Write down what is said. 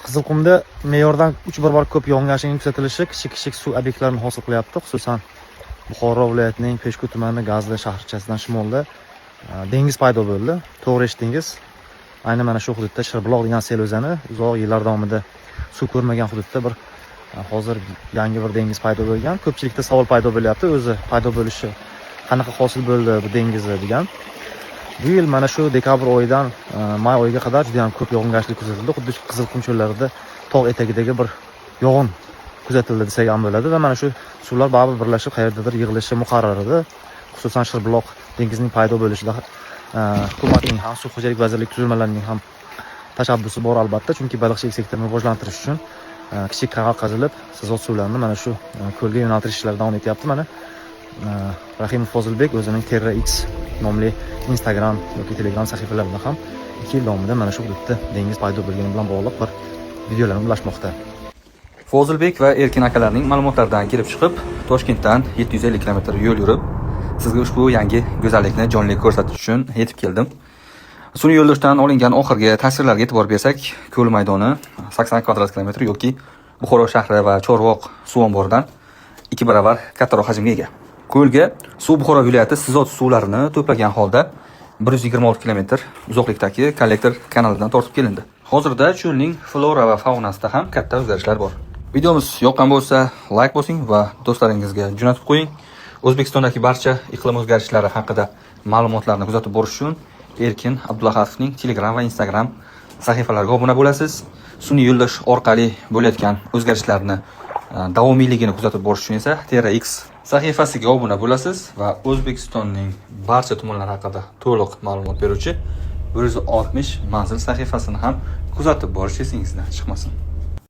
Qizilqumda me'yordan 3 barobar ko'p yog'ingarchilikning kuzatilishi kichik-kichik suv obyektlarini hosil qilyapti. Xususan, Buxoro viloyatining Peshku tumani Gazli shaharchasidan shimolda dengiz paydo bo'ldi. To'g'ri eshitdingiz. Aynan mana shu hududda Shirbuloq degan sel o'zani uzoq yillar davomida suv ko'rmagan hududda bir hozir yangi bir dengiz paydo bo'lgan. Ko'pchilikda savol paydo bo'lyapti, o'zi paydo bo'lishi qanaqa hosil bo'ldi bu dengizni degan. Bu yil mana shu dekabr oyidan may oyiga qadar juda ham ko'p yog'ingarchilik kuzatildi. Xuddi Qizilqum cho'llarida tog' etagidagi bir yog'in kuzatildi desak ham bo'ladi va mana shu suvlar baribir birlashib qayerdadir yig'ilishi muqarrar edi. Xususan, Shirbuloq dengizining paydo bo'lishida hukumatning ham, suv xo'jalik vazirligi tuzilmalarining ham tashabbusi bor albatta, chunki baliqchilik sektorini rivojlantirish uchun kichik kanal qazilib, sizot suvlarini mana shu ko'lga yo'naltirish ishlari davom etyapti. Mana Rahimov Fozilbek o'zining Terra X nomli Instagram yoki Telegram sahifalarida ham 2 yil davomida mana shu hududda dengiz paydo bo'lgani bilan bog'liq bir videolarni ulashmoqda. Fozilbek va Erkin akalarning ma'lumotlaridan kelib chiqib, Toshkentdan 750 km yo'l yurib, sizga ushbu yangi go'zallikni jonli ko'rsatish uchun yetib keldim. Sun'iy yo'ldoshdan olingan oxirgi tasvirlarga e'tibor bersak, ko'l maydoni 80 kvadrat kilometr yoki Buxoro shahri va Chorvoq suv omboridan 2 barobar kattaroq hajmga ega. Ko'lga suv Buxoro viloyati sizot suvlarini to'plagan holda 126 kilometr uzoqlikdagi kollektor kanalidan tortib kelindi. Hozirda cho'lning flora va faunasida ham katta o'zgarishlar bor. Videomiz yoqqan bo'lsa, layk bosing va do'stlaringizga jo'natib qo'ying. O'zbekistondagi barcha iqlim o'zgarishlari haqida ma'lumotlarni kuzatib borish uchun Erkin Abdulahatovning Telegram va Instagram sahifalariga obuna bo'lasiz. Sun'iy yo'ldosh orqali bo'layotgan o'zgarishlarni davomiyligini kuzatib borish uchun esa Terra X sahifasiga obuna bo'lasiz va O'zbekistonning barcha tumanlari haqida to'liq ma'lumot beruvchi 160 manzil sahifasini ham kuzatib borish esingizdan chiqmasin.